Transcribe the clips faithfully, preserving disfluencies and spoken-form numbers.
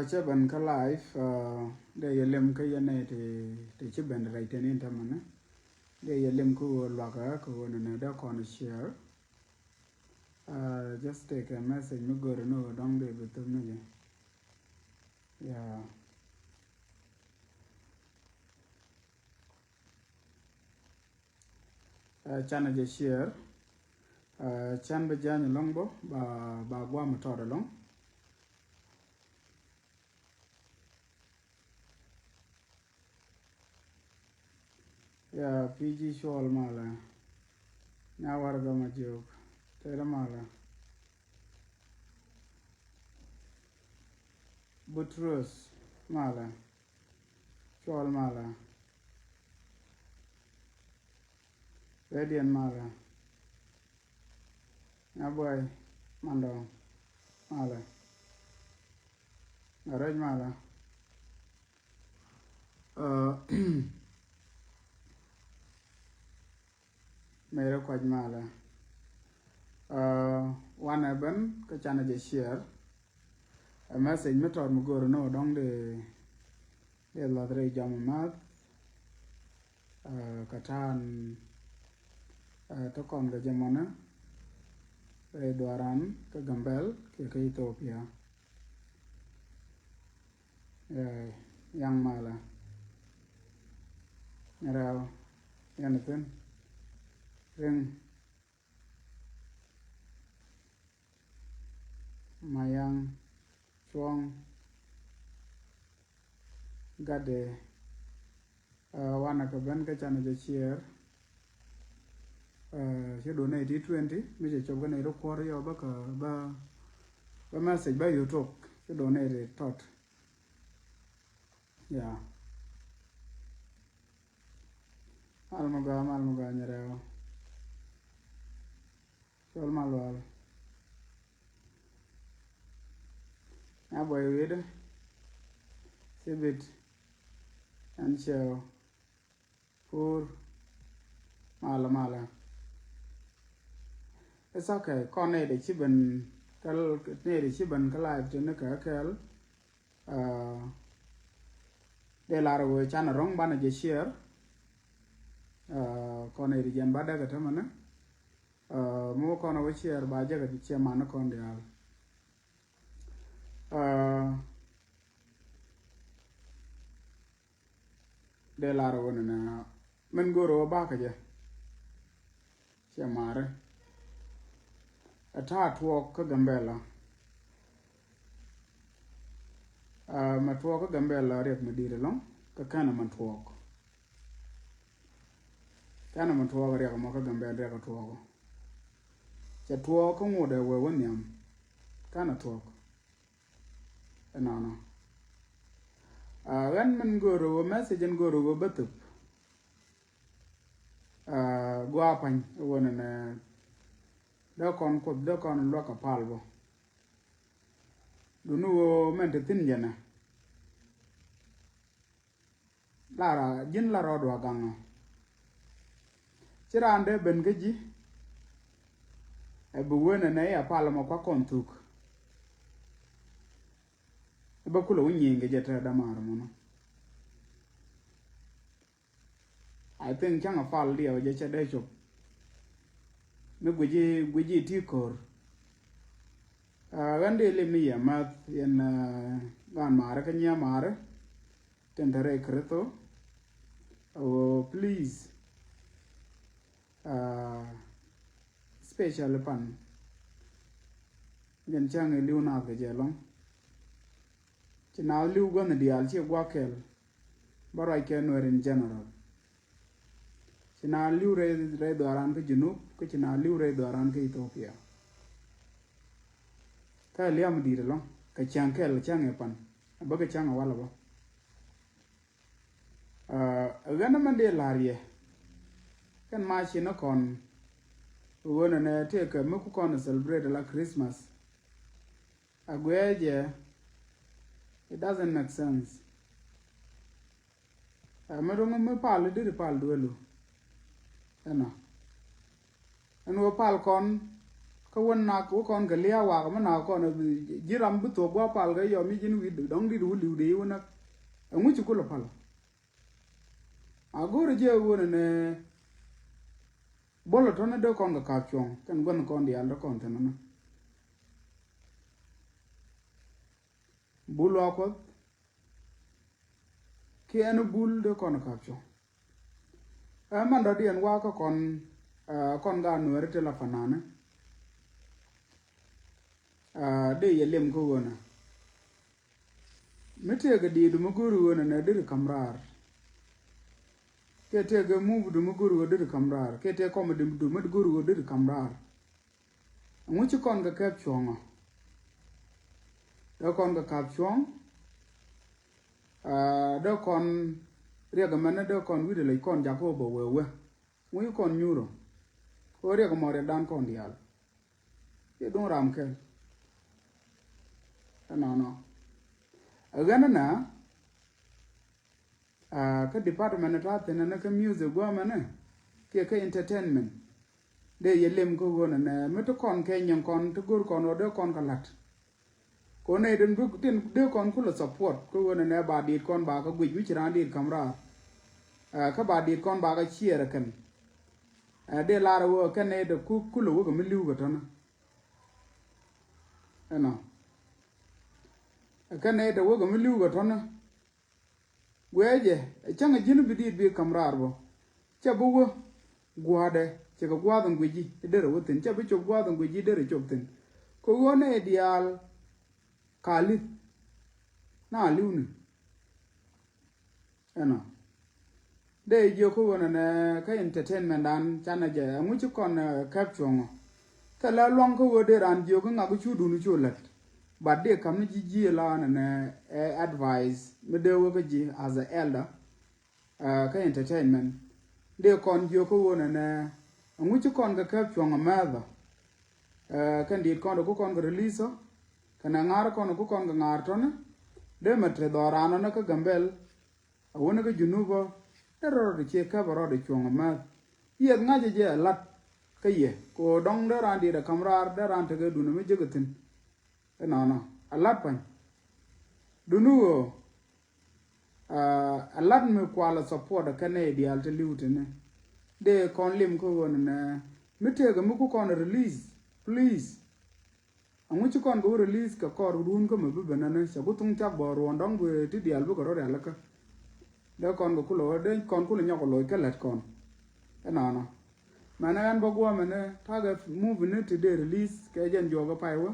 Cä ben kä live, dee yɛ lem kä yɛn nɛ ti, ti ci ben rɛy tɛn in tämɛ ni. Dee yɛ lem kä ɣöö luakä kä ɣöö nɛ nɛ dee kɔn share. Just take a message mi gör ni ɣöö dɔ̱ŋ dee bi thop ni jɛ. Yeah. Canɛ jɛ share. Can bɛ jany ɛlɔ̱ŋ bä ba, ba guam tɔt ɛlɔ̱ŋ. Ya P G Cuɔl malɛ. Nya warɛgak ma jiök. Tɛrɛ malɛ. Butrus malɛ. Cuɔl malɛ. Rɛdiɛn malɛ. Nya buay mandɔŋ malɛ. Nya rɛc malɛ. Mɛrɛ kuac malɛ. Wanɛ ben kä canɛ jɛ share. Ɛ message mi tɔt mi gör ni wä dɔ̱ŋ di, di lath rɛy jam math. Kä ta̱a̱n ti kɔn kɛ jɛ mɔnɛ rɛy duaran kä Gambɛl kɛ kä Ethiopia. Yaŋ malɛ. Nyɛrɛw yɛn thi̱n riŋ. Mayaŋ cuɔ̱ŋ gatdɛ. Wanɛ kɛ ben kä canɛ jɛ share. Ci donate ti twenty mi cɛ cop kä nɛy ti kuɔr yɔ bä kä bä, bä message bä YouTube ci donate ti tɔt. Ya. Mal mi gɔaa, mal mi gɔaa nyɛrɛw. Col Malual. Nya buay wi̱i̱dä. Cibit. Ɛn cɛw. Pur. Malä, malä. It's okay. Kɔn nɛy dee ci ben kä, nɛy dee ci ben kä live tini kɛ kɛl. Dee lar wee canɛ ro̱ŋ banɛ jɛ share. Kɔn nɛy dee jɛn ba däk ɛ tämɛ ni. Mi wä kɔn wä share ba jɛ kɛ share man ni kɔn diaal. Dee lar wä ni nɛ min go̱o̱r wä bakä jɛ. Cɛ maari. Ɛ ta̱a̱ tuɔɔk kä Gambɛla. Mɛ tuɔɔk kä Gambɛla riɛk mi di̱i̱t ɛlɔ̱ŋ kä kɛnɛ mɛ tuɔɔk. Kɛnɛ mɛ tuɔɔk riɛk mɔ kä Gambɛla riɛk ɛ tuɔɔk. Cɛ tuɔɔk kä ŋot ɛ wee wä nhiam. Kɛnɛ tuɔɔk. Ɛnɔnɔ. Ɣän min go̱o̱r ɣöö message in go̱o̱r ɣöö bä thöp. Gua̱a̱ pa̱ny ɣöö nɛnɛ dee kɔn Kuoth dee kɔn luäk kɛ pal bä. Duni ɣöö mɛn te thi̱n jɛnɛ. Lara ji̱n la rɔɔd wa gaŋ ɔ. Ci raan dee ben kä ji̱. Ɛ bi wen ɛnɛ i̱ a pal ɛmɔ kua kɔn thuk. I̱ bä kulɛ wä nyieny kɛ jɛ te dämaar mɔnɔ. I think cäŋ a pal diɛw jɛ cɛ dee cop. Mi guici guici ti ko̱r. Ɣän dee lim ni yɛ math yɛn gan maarä kä nyiä maarä. Tin te rɛy Kritho. Ɣöö please, especially pan Jɛn cäŋ ɛ li̱w naath kɛ jɛ ɛlɔ̱ŋ. Ci naath li̱w gua̱n diaal ci gua̱a̱th kɛl. Bä ruac kɛ Nuɛr in general. Ci naath li̱w rɛy, rɛy dhɔaaran kä Junub, kä ci naath li̱w rɛy dhɔaaran kä Ethiopia. Kä liam di̱i̱t ɛlɔ̱ŋ kɛ cäŋ kɛl, cäŋ ɛ pan. Bä kɛ cäŋ ɛ wal ɛ bä. Ɛ ɣän mɛn dee la̱r yɛ. Kɛn ma ci ni kɔn ɣöö nɛnɛ tëëkɛ mi ku kɔn celebrate la Christmas. A guiɛ jɛ, it doesn't make sense. Ɛ mi ro̱ŋ mi pal, deri pal duelu. Ɛnɔ. Ɛn ɣöö pal kɔn kä wä nak wä kɔn kɛ lia̱a̱ wak mi nak kɔn ji̱ ram bi thuɔ̱k gua̱a̱th pal kɛ yɔm i̱ ji̱n wi̱i̱ dɔ̱ŋ di̱t wä li̱w dee wä nak. Ɛŋu ci kulɛ pal? A go̱o̱rɛ jɛ ɣöö nɛnɛ bo̱l ɛ tɔ̱nɛ dee kɔn kɛ ka̱p cuɔ̱ŋ kɛn gua̱n kɔn diaal dee kɔn thi̱n ɛnɔ. Bul wa Kuɔth kiɛ ɛn bul dee kɔn ka̱p cuɔ̱ŋ. Ɛ man dɔ̱diɛn wa kä kɔn, ɛ, kɔn gaat Nuɛri ti la fanani. Ɛ, dee yɛ lem kä ɣöö nɛ mi tëëkɛ diit mi go̱o̱ri ɣöö nɛ nɛ deri ka̱m raar. Kiɛ tëëkɛ mup du mi go̱o̱ri ɣöö deri ka̱m raar kiɛ tëëkɛ kɔmɛ du mi go̱o̱ri ɣöö deri ka̱m raar. Ɛŋu ci kɔn kɛ kɛp cuɔ̱ŋ ɔ? Dee kɔn kɛ ka̱p cuɔ̱ŋ. Aa, dee kɔn riɛk ɛmɛnɛ dee kɔn wi̱cdɛ lec kɔn jakä ɣöö bɛ wee wee. Ŋuc kɔn nyuur ɔ. Kɛ ɣöö riɛk ɛmɔ riɛkdan kɔn diaal. Ciɛ duŋ ram kɛl. Ɛnɔnɔ. Ɛ ɣän ɛnɛ. Aa, kä department ɛ ta̱a̱ thi̱n ɛnɛ kä music gua̱a̱mɛnɛ kiɛ kä entertainment. Dee yɛ lem kä ɣöö nɛnɛ mi ti kɔn kɛ nyin kɔn ti go̱r kɔn ɣöö dee kɔn kɛ la̱t. Kɔn nɛy tin bi tin dee kɔn kulɛ support kä ɣöö nɛnɛ ba diit kɔn ba kɛ guic mi ci raan diit ka̱m raar. Aa, kä ba diit kɔn ba kɛ ciɛɛr ɛ kɛn. Aa, dee lar ɛ ɣöö kɛn nɛy te ku kulɛ wä kɛ mi li̱w kɛ tɔ̱nä. Ɛnɔ. Ɛ kɛn nɛy te wä kɛ mi li̱w kɛ tɔ̱nä. Guiɛ jɛ ɛ cäŋ ɛ ji̱n bi diit bi ka̱m raar bä. Cɛ bi wä gua̱a̱dɛ cɛ kɛ gua̱a̱th in guic ji̱ derɛ wä thi̱n, cɛ bi cop gua̱a̱th in guic ji̱ derɛ cop thi̱n. Kɛ ɣöö nɛy diaal ka li̱th na li̱wni. Ɛnɔ. Dee jiök kä ɣöö nɛnɛ kä entertainment dan canɛ jɛ ɛŋu ci kɔn, ɛ, kɛp cuɔ̱ŋ ɔ. Thilɛ luaŋ kä ɣöö dee raan jiök kä ŋak cu duni cu lät. But dee ka̱m ni ji̱ ji̱ la nɛnɛ, ɛ, advice mi dee wä kä ji̱ as a elder, ɛ, kä entertainment. Dee kɔn jiök kä ɣöö nɛnɛ ɛŋu ci kɔn kɛ kɛp cuɔ̱ŋ ɔ mɛth ɔ. Ɛ, kɛn diit kɔn dee ku kɔn kɛ release ɔ. Kɛnɛ ŋa̱r kɔn dee ku kɔn kɛ ŋa̱r tɔ̱nä. Dee mɛ te dhɔran ɔ nɛ kä Gambɛl. A wä ni kä Junub ɔ, dee rɔɔdɛ ciɛ käp a rɔɔdɛ cuɔ̱ŋ a määth. Yieth ŋa̱cä jɛ a la̱t kä yɛ kɛ ɣöö dɔ̱ŋ dee raan diet a ka̱m raar, dee raan tekɛ duundɛ mi jek a thi̱n. Inɔnɔ a la̱t pa̱ny. Duundɛ ɣöö, aa, a la̱t mi kualɛ support a kɛn nɛy diaal ti li̱w tini. Dee kɔn lim kä ɣöö nɛnɛ mi tëëkɛ mi ku kɔn release, please. Aŋu ci kɔn kɛ wä release kɛ kɔr run kä mɛ bi ben nɛnɛ cɛ ku thuŋ cak bɔ ruɔ̱n dɔ̱ŋ bi ti diaal bikɛ rɔ rialikä. Dee kɔn kɛ kulɛ wä dee kɔn kulɛ nyɔk kɛ loc kä lät kɔn. Inɔnɔ. Mɛnɛ ɛn bä guɔ̱mɛ ni ta̱a̱ kɛ movie ni ti dee release kɛ jɛn juɔk kɛ pay wä.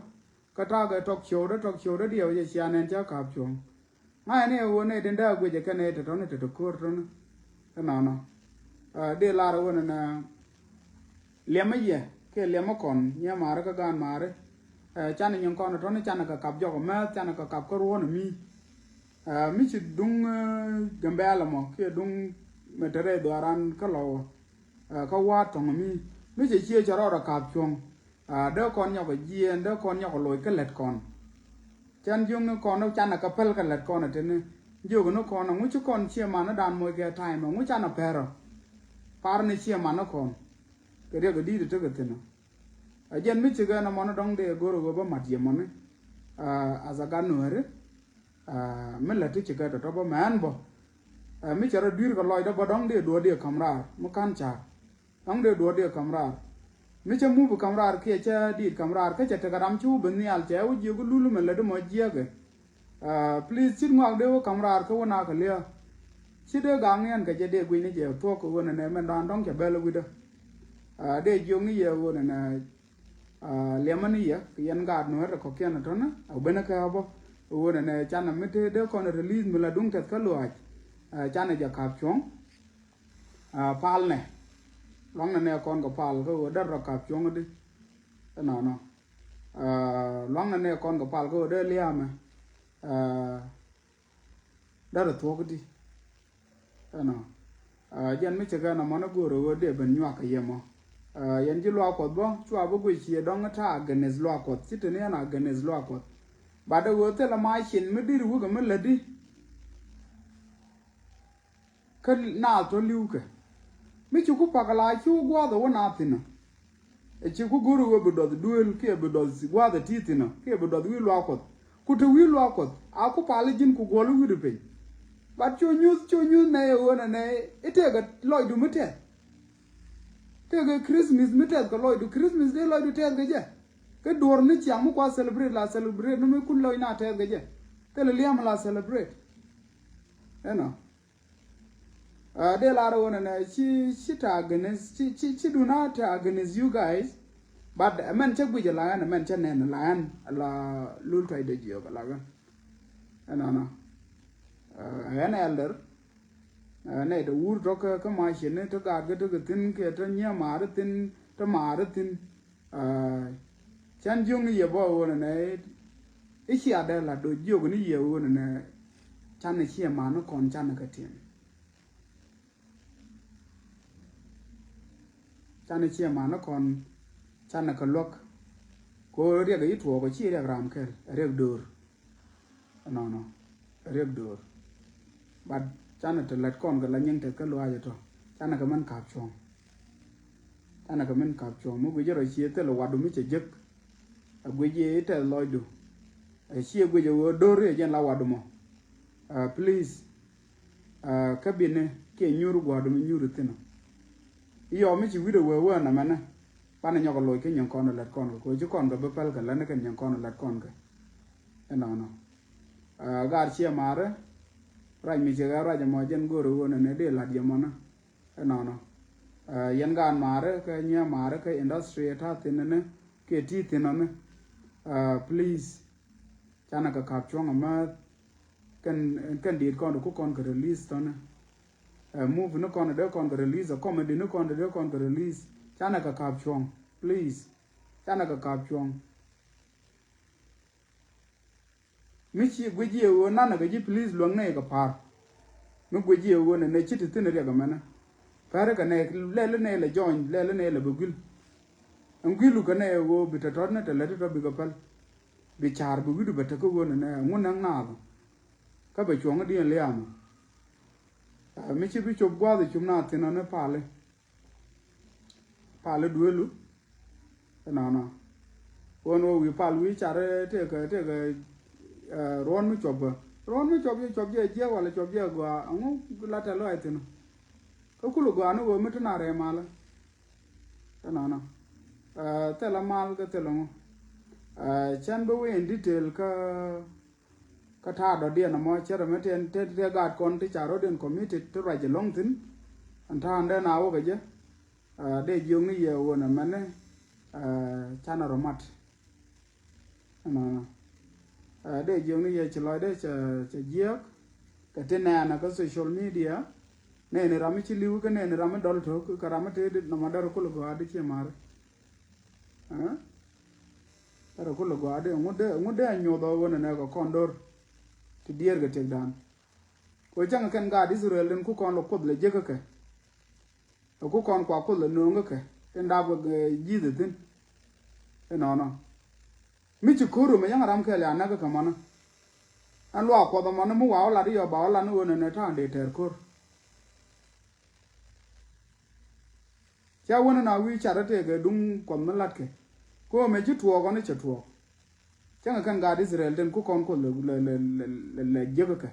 Kä ta̱a̱ kɛ tɔk show dee tɔk show dee diɛw jɛ cia nɛn ca ka̱p cuɔ̱ŋ. Ŋa̱cä ni ɛ ɣöö nɛy tin dee a guic ɛ kɛn nɛy te tɔ̱ni te te ko̱r tɔ̱ni. Inɔnɔ. Aa, dee lar ɛ ɣöö nɛnɛ liɛmä yɛ kiɛ liɛmä kɔn nyiɛ maari kä gaan maari. Aa, canɛ nyin kɔn tɔ̱ni canɛ kɛ kap jɔk ɛ määth, canɛ kɛ kap kä ruɔ̱n ɛ mi. Aa, mi ci duŋ, aa, Gambɛl ɛmɔ kiɛ duŋ mɛ te rɛy dhuaaran kä lɔw. Aa, kä wa̱a̱ thɔ̱ŋ ɛ mi mi cɛ cië cɛ rɔɔdɛ ka̱p cuɔ̱ŋ. Aa, dee kɔn nyɔk ɛ jiɛɛn, dee kɔn nyɔk ɛ loc kä lät kɔn. Cɛn jiökni kɔn canɛ kɛ päl kä lät kɔn ɛ tini. Jiökni kɔn ɛŋu ci kɔn ciɛ man ni dan moc kɛ time ɛŋu canɛ pɛr ɔ. Par ni ciɛ man ni kɔn. Kɛ riɛk ɛ di̱i̱t ɛ tekɛ thi̱n ɔ. Ɛ jɛn mi cikɛ ɛn ɛmɔni dɔ̱ŋ dee go̱r ɛ ɣöö bä mat yɛ mɔni. Aa, as a gat Nuääri. Aa, mi lät ti cikɛ tɔ̱tɔ̱ bä mɛ ɛn bä. Aa, mi cɛ rɔ dui̱r kɛ lɔcdä bä dɔ̱ŋ dee duɔ̱ɔ̱r dee ka̱m raar mi ka̱n ca̱a̱k. Dɔ̱ŋ dee duɔ̱ɔ̱r dee ka̱m raar. Mi cä mup ka̱m raar kiɛ cä diit ka̱m raar kä cɛ tekɛ ram ci wä ben nhial cɛ wä jiök lul mɛ lät mɔ jiäkɛ. Aa, please cit ŋɔak dee wä ka̱m raar kä wä nak kɛ liä. Ci dee gak ni ɛn kɛ jɛ dee guic ni jɛ thuɔ̱k kɛ ɣöö nɛnɛ mɛn raan dɔ̱ŋ cɛ bɛl wi̱dä. Aa, dee jiök ni yɛ ɣöö nɛnɛ. Liɛmä ni yɛ kɛ yɛn gaat nuäärɛ kɔ̱kiɛn ɛ tɔ̱nä ɛ ben ɛ kɛ ɣä bä. Ɣöö nɛnɛ canɛ mi te dee kɔn release mi la duŋ tɛth kä luaac. Canɛ jɛ ka̱p cuɔ̱ŋ. Pal nɛ luaŋnɛ nɛ kɔn kɛ pal kä ɣöö dee rɔ ka̱p cuɔ̱ŋ di. Ɛnɔnɔ luaŋnɛ nɛ kɔn kɛ pal kä ɣöö dee lia̱a̱mɛ. Dee rɔ thuɔ̱k di. Ɛnɔ jɛn mi cɛ kɛ nɔmɔ ni go̱o̱r ɣöö dee ben nyuak kɛ yɛ mɔ. Yɛn ji̱ luaak Kuɔth bä cua bi guic ciɛ dɔ̱ŋ ta̱a̱ against luaak Kuɔth ci te ni ɛn against luaak Kuɔth. Bat ɛ ɣöö thilɛ ma cin mi diri wikɛ mi lätdi. Kä naath tɔ li̱wkɛ mi ci ku pak la ci wä gua̱a̱th ɛ wä naath thi̱n ɔ. Ɛ ci ku go̱r ɛ wee bi dɔth duëël kiɛ bi dɔth gua̱a̱th ɛ ti̱i̱ thi̱n ɔ kiɛ bi dɔth wi̱i̱ luaak Kuɔth. Ku te wi̱i̱ luaak Kuɔth a ku pal ji̱n ku guɔl wi̱i̱du piny. Bat cu nyuth cu nyuth nɛy ɛ ɣöö nɛnɛ i̱ tëëkɛ lɔcdu mi tɛth. Tëëkɛ Christmas mi tɛth kɛ lɔcdu, Christmas dee lɔcdu tɛth kɛ jɛ. Kä duɔ̱ɔ̱r ni ciaŋ mi kua celebrate la celebrate ni mi kun lɔc na tɛth kɛ jɛ. Thilɛ liam la celebrate. Ɛnɔ. Dee lar ɣöö nɛnɛ ci ci ta against ci ci ci du na ta against you guys. But ɛmɛn cä guic ala ɣän ɛmɛn cä nɛn ala ɣän ala lul tuac dee jiök ala ɣän. Ɛnɔnɔ. Ɣän elder. Nɛ te wur tɔ̱ kä kä ma cin ni te gaat kä te kɛ thi̱n kɛ te nyiɛ maari thi̱n te maari thi̱n. Can jiök ni yɛ bä ɣöö nɛnɛ i̱ cia dee la do̱c jiök ni yɛ ɣöö nɛnɛ. Can i̱ ciɛ man ni kɔn can i̱ kɛ tiɛm. Can i̱ ciɛ man ni kɔn can i̱ kɛ luäk. Ko riɛk i̱ tuɔɔk i̱ ci riɛk ram kɛl riɛk döör. Ɛnɔnɔ riɛk döör. But canɛ te lät kɔn kɛ la nyiŋ tet kä luaacɛ tɔ canɛ kɛ mɛn ka̱p cuɔ̱ŋ. Canɛ kɛ mɛn ka̱p cuɔ̱ŋ mi guic rɔ cie thil wadu mi cɛ jek. A guic i̱ tɛth lɔcdu. A cie guic a ɣöö do̱r i̱ jɛn la wadu mɔ. Please. Kä bini kiɛ nyuur gua̱du mi nyuur thi̱n ɔ. I̱ yɔɔ mi ci wi̱cdɛ wee wee nɛmɛnɛ. Banɛ nyɔk a loc kä nyiŋ kɔn a lät kɔn kɛ koci kɔn kɛ bi päl kɛ lät ni kɛn nyiŋ kɔn a lät kɔn kɛ. Ɛnɔnɔ. Gaat ciɛ maarä. Ruac mi cɛ ɣɛ ruac ɛmɔ jɛn go̱o̱rä ɣöö nɛnɛ dee la̱t yɛ mɔnä. Ɛnɔnɔ. Yɛn gaat maarä kä nyiɛ maarä kä industry ɛ ta̱a̱ thi̱n nɛnɛ kiɛ ti̱i̱ thi̱n nɔnɛ. Please. Canɛ kɛ ka̱p cuɔ̱ŋ ɛmääth. Kɛn kɛn diet kɔn ku kɔn kɛ release tɔnɛ. Movie ni kɔn dee kɔn kɛ release, comedy ni kɔn dee kɔn kɛ release. Canɛ kɛ ka̱p cuɔ̱ŋ please. Canɛ kɛ ka̱p cuɔ̱ŋ. Mi ci guic yɛ ɣöö nanɛ kɛ ji̱ please luäŋ nɛ kɛ pa̱a̱r. Mi guic yɛ ɣöö nɛ nɛ ci ti thi̱n riɛk ɛmɛnɛ. Pɛri kɛ nɛ lɛli nɛ lɛ jɔny lɛli nɛ lɛ bɛ guil. Ɛn guilu kɛ nɛ ɣöö bi tɔ̱tɔ̱t ni tɛ lät tɔ̱ bikɛ päl. Bi ca̱r bi wi̱du bɛ tek kä ɣöö nɛ nɛ ŋun nɛŋ naath. Kä bɛ cuɔ̱ŋ i̱ diɛn liaamä. Mi ci bi cop gua̱a̱th i̱ cum naath thi̱n ɔni pali. Pali duelu. Ɛnɔnɔ. Ɣän wä wi̱i̱ pal wi̱i̱ car tëëkɛ tëëkɛ. Ruɔ̱n mi cuɔp kä ruɔ̱n mi cuɔp jɛ cuɔp jɛ jiɛk wala cuɔp jɛ gɔaa ɛŋu. Latɛ lɔac thi̱n. Kä kul gɔaa ni ɣöö mi ti na rɛɛ malä. Ɛnɔnɔ. Thilɛ mal kä thilɛ ŋu. Cɛn bi wee in detail kä. Kä ta̱a̱ dɔ̱diɛn ɛmɔ cärɛ mi tiɛn te te gaat kɔn ti ca rɔ̱diɛn committed ti ruac ɛlɔ̱ŋ thi̱n. Ɛn ta̱a̱ ɛn dee na wä kɛ jɛ. Dee jiökni yɛ ɣöö nɛmɛni. Canɛ rɔ mat. Ɛnɔnɔ. Dee jiökni yɛ ci lɔcdɛ cɛ jiääk. Kɛ ti nɛɛnɛ kä social media. Nɛɛni ram mi ci li̱w kä nɛɛni ram mi dɔl to̱k kä ram mi te nɔmɔ dɛr kul gɔaa di ci ma̱ri. Ɛ rɛ kulɛ gɔaa dee ŋut dee ŋut dee a nyoth ɔ ɣöö nɛ nɛ kɛ kɔn do̱r. Ti diɛɛr kɛ tiɛkdan. Kɛ cäŋ kɛn gaat Israel den ku kɔn lɛ kuoth lɛ jekä kɛ. Ɛ ku kɔn kua kuoth lɛ nööŋ kä kɛ tin dak wek ji̱th ɛ thi̱n. Inɔnɔ. Mi ci ko̱r rom ɛ yäŋ ram kɛɛl ya näk kä kɛ mɔnä. Ɛn luaak kuɔth ɛ mɔnä mi wa wä lat i̱ yɔ ba wä lat ni ɣöö nɛ nɛ ta̱a̱ dee tɛɛr ko̱r. Ca wänä na wi̱i̱ cat rɔ tëëkɛ duŋ kuɔth mi latkɛ. Kɛ ɣöö mëë ci tuɔɔk ɔni cɛ tuɔɔk. Cäŋɛ kɛn gaat Israel den ku kɔn kuɔth lɛ lɛ lɛ lɛ lɛ jiäkä kɛ.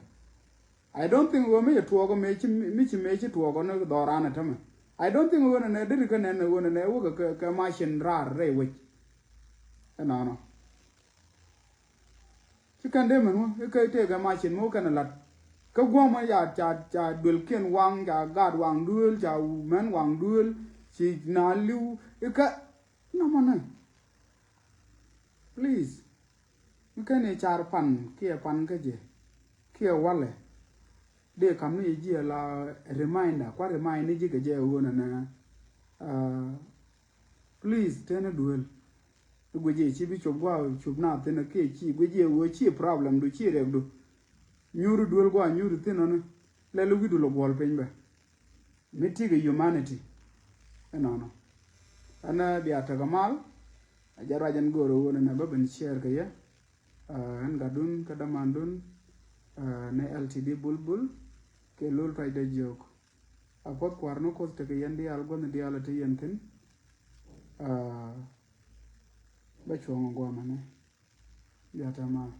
I don't think ɣöö mi cɛ tuɔɔk ɔ mëë ci mi ci mëë ci tuɔɔk ɔni dhɔran ɛ tämɛ. I don't think ɣöö nɛ nɛ deri kä nɛn ɛ ɣöö nɛ nɛ wäkɛ kɛ kɛ macin raar rɛy wec. Ɛnɔnɔ. Ci kɛn dee mɛn wä i̱ kä tëëkɛ macin mi wä kɛn ɛ la̱t. Kä guɔ̱mä ca ca ca duëlkiɛn waŋ ca gaat waŋ duëël ca mɛn waŋ duëël ci na li̱w i̱ kä nɔmɔ nɛ. Please, mi ken i̱ car pan kiɛ pan kä jɛ kiɛ walɛ. Dee kam ni jiɛ la reminder, kua remind ni ji̱ kɛ jɛ ɣöö nɛ nɛ. Uh, please, teni duel. Guic i̱ ci bi cop gua cop na thin kiɛ ci guic i̱ ɣöö ci problem du ci riɛk du. Nyuri duel gua nyuri thin ɔni. Lɛli wi̱du lɔ guɔl piny bɛ. Mi ti kɛ humanity. Ɛnɔnɔ. Ɛn bia tekɛ mal. A jɛ ruac ɛn go̱o̱r ɣöö nɛ bä ben share kɛ yɛ. Ɛn gatdun kä dämandun. Nɛ L T D bulbul kɛ lul ruacdɛ jiök. A puɔth kua̱r ni Kuoth tekɛ yɛn diaal gua̱th diaal a te yɛn thi̱n. Bä cuɔ̱ŋ guamani. Bia te mal.